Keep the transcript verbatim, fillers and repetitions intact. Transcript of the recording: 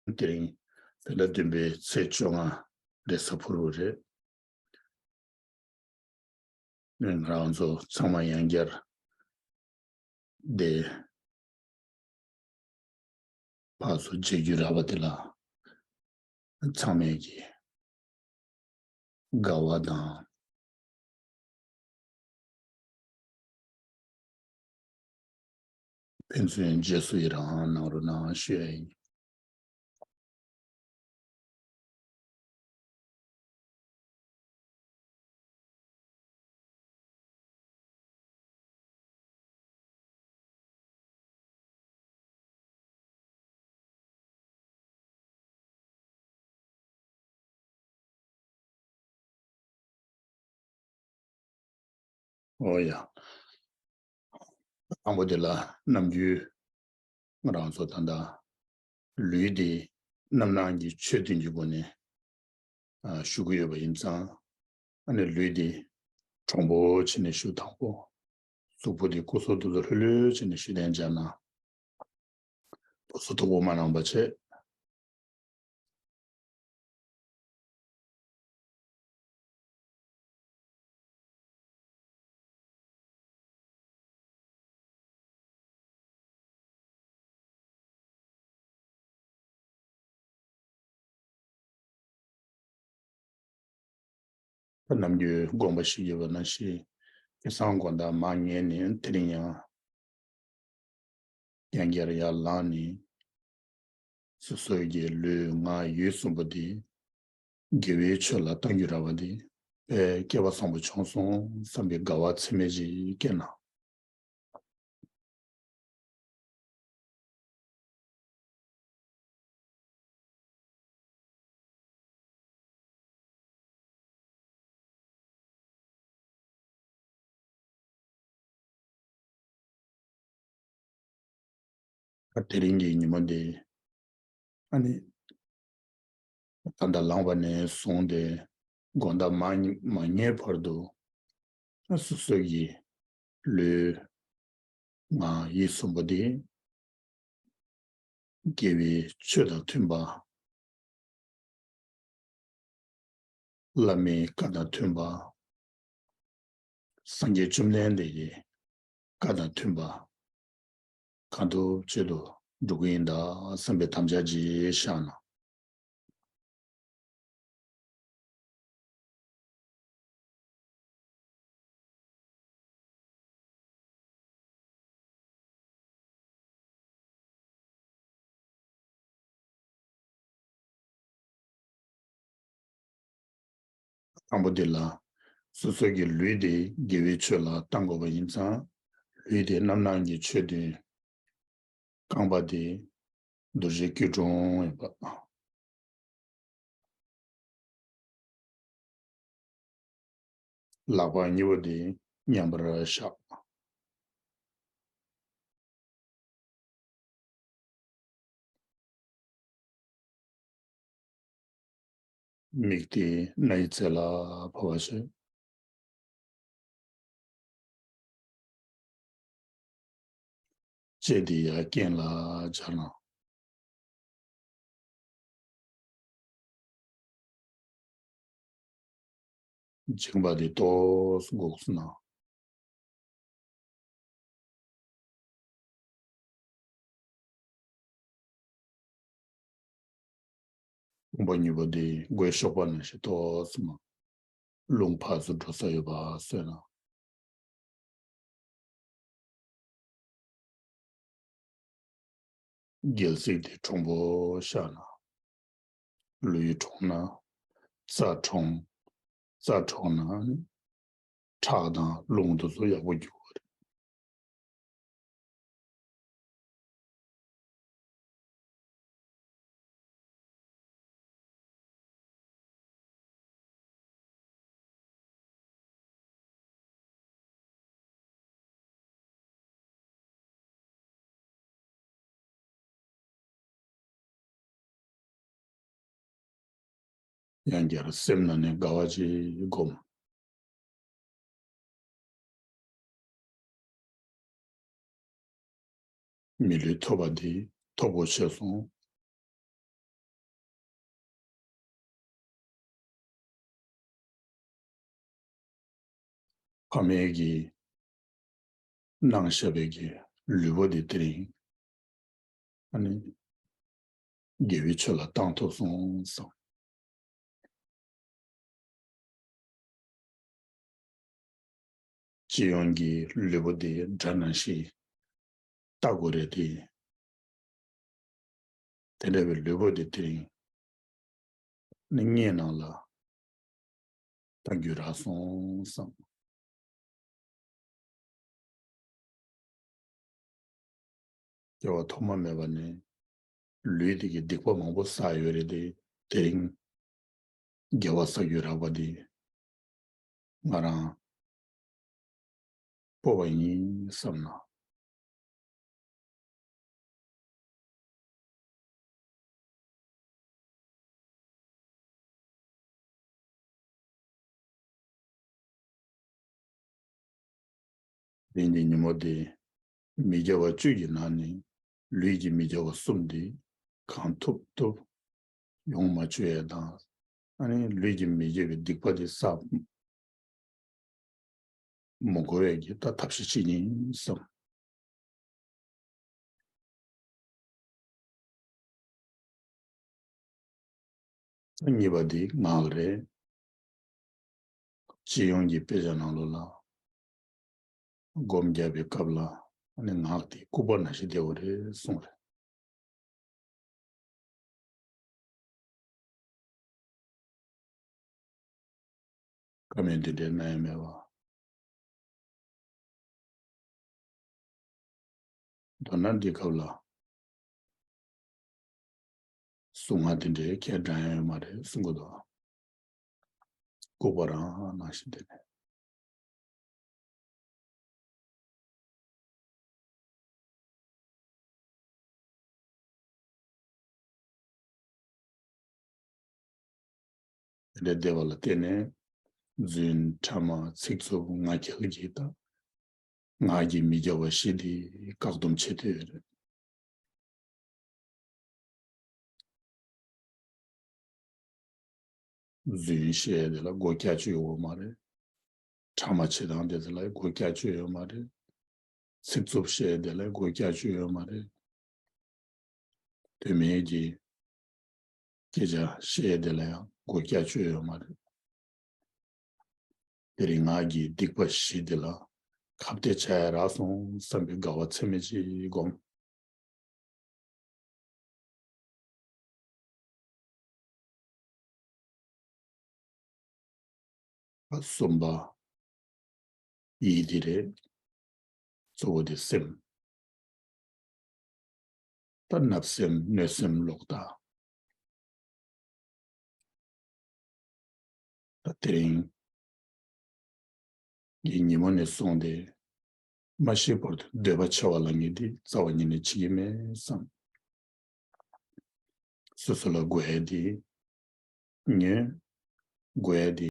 དེ་རིང་བོད་ཟླ་བདུན་པའི་ཚེས་བཅོ་ལྔ་རེས་གཟའ་ཕུར་བུ་རེད། ང་རང་ཚོ་ཚང་མ་ཡང་བསྐྱར་དེ་ཕར་ཚུར་མཇལ་རྒྱུ་རག་པ་དེ་ལ་ཚང་མས་ཀྱི་དགའ་བ་དང་། ཕན་ཚུན་རྗེས་སུ་ཡི་རང་གནང་རོགས་གནང་ཞུ་ཡ་ཡིན། ཨོ་ཡ། དང་པོ་དེ་ལ་ནམ་རྒྱུན་ང་རང་ཚོ་ད་ལྟ་ལུས་དེ་རྣམ་སྣང་གི་ཆོས་བདུན་གྱི་སྒོ་ནས་ཨ་ཞུ་གི་ཡོད་པ་ཡིན་ཙང་། ཨ་ནི་ལུས་དེ་དྲང་པོ་བྱས་ནས་ཞུ་དང་པོ། གཟུགས་པོ་དེ་སྐུ་གསོ་དུས་ལ་ལྷོད་ལྷོད་བྱས་ནས་ཞུ་གཏན་འཇགས་ན། སྐུ་གསོ་དུ་པོ་མ་རངས་པ་བྱས། ད་ནམ་རྒྱུན་དགོངས་པ་བཞེས་ཡོད་པ་ནང་བཞིན། ཁ་སང་དགོང་དག་མར་ཉལ་ནས་དེ་རིང་ཡང་ཡང་བསྐྱར་ཡར་ལངས་ནས། སོ་སོའི་གི་ལུས་ངག་ཡིད་གསུམ་པོ་དེ་དགེ་བའི་ཆོས་ལ་གཏང་རྒྱུ་རག་པ་དེ་དཔེ་སྐལ་བ་བཟང་པོ་བྱུང་སོང་བསམ་པའི་དགའ་བ་ཚད་མེད་ཅིག་སྐྱེས་ན། དེ་རིང་གི་ཉིན་མོ་འདི་ཨ་ནི་ད་ལྟ་ལངས་པ་ནས་བཟུང་སྟེ་དགོང་དག་མ་མ་ཉལ་བར་དུ་སོ་སོ་ཡི་ལུས་ངག་ཡིད་གསུམ་པོ་འདི་དགེ་བའི་ཆོས་དང་མཐུན་པ། བླ་མའི་བཀའ་དང་མཐུན་པ། སངས་རྒྱས་བཅོམ་ལྡན་འདས་ཀྱི་བཀའ་དང་མཐུན་པ་གང་ཐུབ་ཅི་ཐུབ་སྒྲུབ་ཀྱི་ཡིན་ད་བསམ་པའི་དམ་བཅའ་ཅིག་བཞག་ན། དང་པོ་དེ་ལ་སོ་སོ་གི་ལུས་དེ་དགེ་བའི་ཆོས་ལ་གཏང་དགོས་པ་ཡིན་ཙང་། ལུས་དེ་རྣམ་སྣང་གི་ཆོས་བདུན། རྐང་པ་དེ་རྡོ་རྗེ་སྐྱིལ་ཀྲུང་ཡིན་པ། ལག་པ་གཉིས་པོ་དེ་མཉམ་པར་བཞག་མིག་དེ་སྣའི་རྩེ་ལ་ཕབ་པ་བྱས། ལྕེ་དེ་ཡར་རྐན་ལ་སྦྱར་ན། མཇིང་པ་དེ་ཏོག་ཙམ་སྒུག་སོང་ན། རྐང་པ་གཉིས་པོ་དེ་མགོའི་གཤོག་པ་ནང་བཞིན་ཏོག་ཙམ་རླུང་ཕར་ཚུར་འགྲོ་ས་ཡོད་པ་བཟོས་ན། རྒྱལ་སྲིད་དེ་དྲང་པོ་བཞག་ན། ལུས་དྲང་ན་རྩ་དྲང་། རྩ་དྲང་ན་ཁྲག་དང་རླུང་དེ་ཚོ་ཡག་པོ་རྒྱུག་གི་རེད། ཡང་བསྐྱར་སེམས་ནང་ནས་དགའ་བ་ཅིག་སྒོམ། མི་ལུས་ཐོབ་པ་འདི་ཐོབ་པོ་ཆེ་སོང་། ཕ་མའི་གི་གནང་བཞག་པའི་གི་ལུས་པོ་འདི་དེ་རིང་ཨ་ནི་དགེ་བའི་ཆོས་ལ་བཏང་ཐུབ་སོང་བསམ། སྤྱི་ཡོངས་ཀྱི་ལུས་པོ་འདི་འདྲ་ནང་བཞིན་ལྟ་དགོས་རེད་དེ། དེ་འདྲ་བའི་ལུས་པོ་འདི་དེ་རིང་ནི་ངའི་ནང་ལ་ད་འགྱུར་རག་སོང་བསམ། སྐྱེ་བ་ཐོག་མ་མེད་པ་ནས་ལུས་འདི་གི་སྡིག་པ་མང་པོ་བསགས་ཡོད་རེད་དེ། དེ་རིང་དགེ་བ་བསགས་རྒྱུ་རག་པ་འདི་ང་རང་སྤོབས་པ་ཡིན་བསམ་ན། དེ་ནི་ཉིན་མོ་དེ་མི་དགེ་བ་བཅུ་ཡི་ནང་ནས་ལུས་ཀྱི་མི་དགེ་བ་གསུམ་དེ་གང་ཐུབ་ཐུབ་ཡོང་མ་བཅུག་ཡས་དང་། ཨ་ནི་ལུས་ཀྱི་མི་དགེ་བའི་སྡིག་པ་དེ་བསགས་མི་དགོས་པའི་གི་ད་ཐབས་ཤེས་བྱེད་ཀྱི་ཡིན་བསམ། གཉིས་པ་འདི་ངག་རེད། སྤྱི་ཡོངས་ཀྱི་དཔེ་ཆ་ནང་ལོགས་ལ་སྒོམ་རྒྱབ་པའི་སྐབས་ལ་ཨ་ནི་ངག་དེ་ལྐུགས་པ་ནང་བཞིན་བསྡད་ཡོད་རེད་གསུངས་རེད། བཀའ་མོལ་འདི་འདྲའི་གནང་ཡ་མེད་པ། མདོར་ན་འདི་སྐབས་ལ་གཟུངས་སྔགས་འདི་འདྲའི་ཁས་བགྲང་ཡ་ཡོད་མ་རེད་གསུང་གི་འདུག། ལྐུགས་པ་རང་ནང་བཞིན་བསྡད་ནས། དེ་འདྲ་བསྡད་པ་ལ་བརྟེན་ནས་རྫུན་ཕྲ་མ་ཚིག་རྩུབ་ངག་འཁྱལ་གྱི་དང་ངག་གི་མི་དགེ་བ་བཞི་དེ་བཀག་སྡོམ་བྱེད་ཐུབ་ཡོད་རེད། རྫུན་བཤད་དེ་ལ་སྒོ་རྒྱག་བཅུག་ཡོད་མ་རེད། ཕྲ་མ་བྱེད་སྟངས་དེ་ཚོ་ལ་སྒོ་རྒྱག་བཅུག་ཡོད་མ་རེད། ཚིག་རྩུབ་བཤད་དེ་ལ་སྒོ་རྒྱག་བཅུག་ཡོད་མ་རེད། དོན་མེད་ཀྱི་སྐད་ཆ་བཤད་དེ་ལ་ཡང་སྒོ་རྒྱག་བཅུག་ཡོད་མ་རེད། དེ་རིང་ངག་གི་སྡིག་པ་བཞི་དེ་ལ་ཁ་གཏད་བྱ་ཡ་རག་སོང་བསམ་པའི་དགའ་བ་ཚད་མེད་ཅིག་སྒོམ། གསུམ་པ་ཡིད་དེ་རེད། གཙོ་བོ་དེ་སེམས། ད་བརྣབ་སེམས་གནོད་སེམས་ལོག་ལྟ། ད་དེ་རིང་གི་ཉིན་མོ་ནས་བཟུང་སྟེ་མ་ཤི་བར་དུ་འདོད་པ་ཆེ་བ་ལ་ངེས་ཏེ་རྩ་བ་ཉིད་ནས་བྱེད་ཀྱི་མེད་བསམ། སོ་སོ་ལ་དགོས་ཡ་དེ་ཉོན། དགོས་ཡ་དེ་